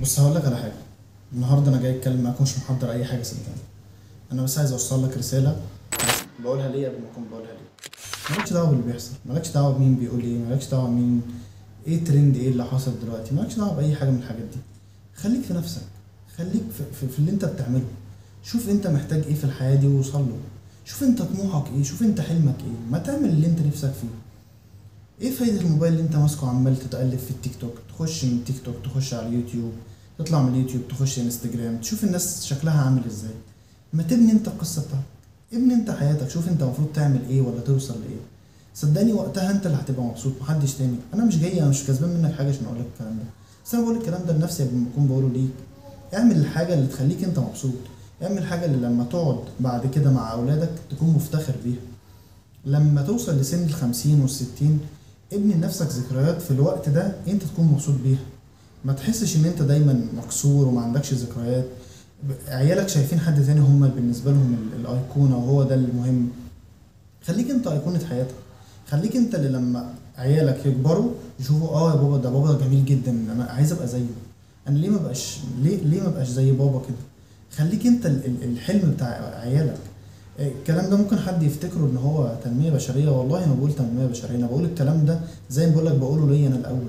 بص هقول لك على حاجة، النهارده انا جاي اتكلم معاكم مش محضر اي حاجة صدقني، انا بس عايز اوصل لك رسالة بقولها ليه قبل ما اكون بقولها ليه. مالكش دعوه باللي بيحصل، مالكش دعوه بمين بيقول ايه، مالكش دعوه مين ايه ترند، ايه اللي حصل دلوقتي، مالكش دعوه باي حاجة من الحاجات دي. خليك في نفسك، خليك في اللي انت بتعمله. شوف انت محتاج ايه في الحياة دي ووصل له. شوف انت طموحك ايه، شوف انت حلمك ايه، ما تعمل اللي انت نفسك فيه. ايه فايدة الموبايل اللي انت ماسكه عمال تتقلب في التيك توك، تخش من التيك توك تخش على اليوتيوب، تطلع من اليوتيوب تخش انستجرام، تشوف الناس شكلها عامل ازاي. ما تبني انت القصة بتاعتك، ابني انت حياتك، شوف انت المفروض تعمل ايه ولا توصل لايه. صدقني وقتها انت اللي هتبقى مبسوط، محدش تاني. انا مش جاي، انا مش كسبان منك حاجة عشان اقول لك الكلام ده، بس انا بقول الكلام ده لنفسي قبل ما اكون بقوله ليك. اعمل الحاجة اللي تخليك انت مبسوط، اعمل الحاجة اللي لما تقعد بعد كده مع اولادك تكون مفتخر بيها. لما توصل لسن 50 وال60 ابني لنفسك ذكريات في الوقت ده انت تكون مبسوط بيها. ما تحسش ان انت دايما مكسور وما عندكش ذكريات. عيالك شايفين حد تاني هم بالنسبة لهم الايقونه وهو ده المهم. خليك انت ايقونة حياتك، خليك انت اللي لما عيالك يكبروا يشوفوا اه يا بابا ده بابا جميل جدا، انا عايز ابقى زيه، انا ليه ما بقاش، ليه ما بقاش زي بابا كده. خليك انت الحلم بتاع عيالك. الكلام ده ممكن حد يفتكره ان هو تنمية بشرية، والله ما بقول تنمية بشرية، انا بقول الكلام ده زي ما بقول لك بقوله ليا انا الاول،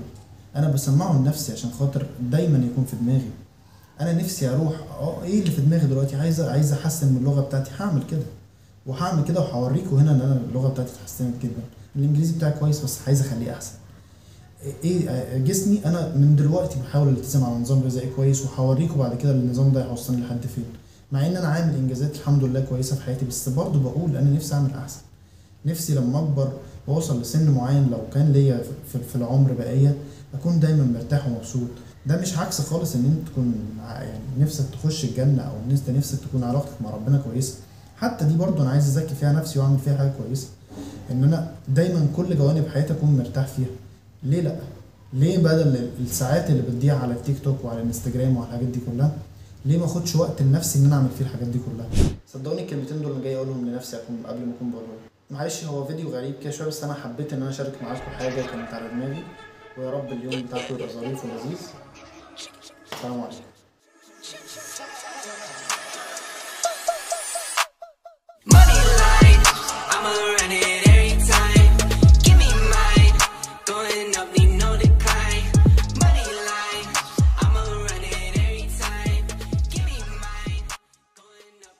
انا بسمعه لنفسي عشان خاطر دايما يكون في دماغي. انا نفسي اروح ايه اللي في دماغي دلوقتي، عايز احسن من اللغة بتاعتي، هعمل كده وهعمل كده وهوريكم هنا ان انا اللغة بتاعتي اتحسنت جدا، الانجليزي بتاعي كويس بس عايز اخليه احسن. ايه جسمي انا من دلوقتي بحاول التزم على نظام غذائي كويس، وهوريكم بعد كده النظام ده هيوصلني لحد فين. مع ان انا عامل انجازات الحمد لله كويسة في حياتي، بس برضه بقول انا نفسي اعمل احسن. نفسي لما اكبر واوصل لسن معين لو كان ليا في العمر بقية اكون دايما مرتاح ومبسوط. ده مش عكس خالص ان انت تكون يعني نفسك تخش الجنة او ان انت نفسك تكون علاقتك مع ربنا كويسة. حتى دي برضه انا عايز ازكي فيها نفسي واعمل فيها حاجة كويسة، ان انا دايما كل جوانب حياتي اكون مرتاح فيها. ليه لا؟ ليه بدل الساعات اللي بتضيع على التيك توك وعلى الانستجرام وعلى الحاجات دي كلها، ليه ما اخدش وقت لنفسي ان انا اعمل فيه الحاجات دي كلها؟ صدقوني الكلمتين دول انا جاي اقولهم لنفسي قبل ما اكون بقولهم. معلش هو فيديو غريب كده شوية، بس انا حبيت ان انا اشارك معاكم حاجة كانت على دماغي، ويا رب اليوم بتاعكم يبقى ظريف ولذيذ. السلام عليكم.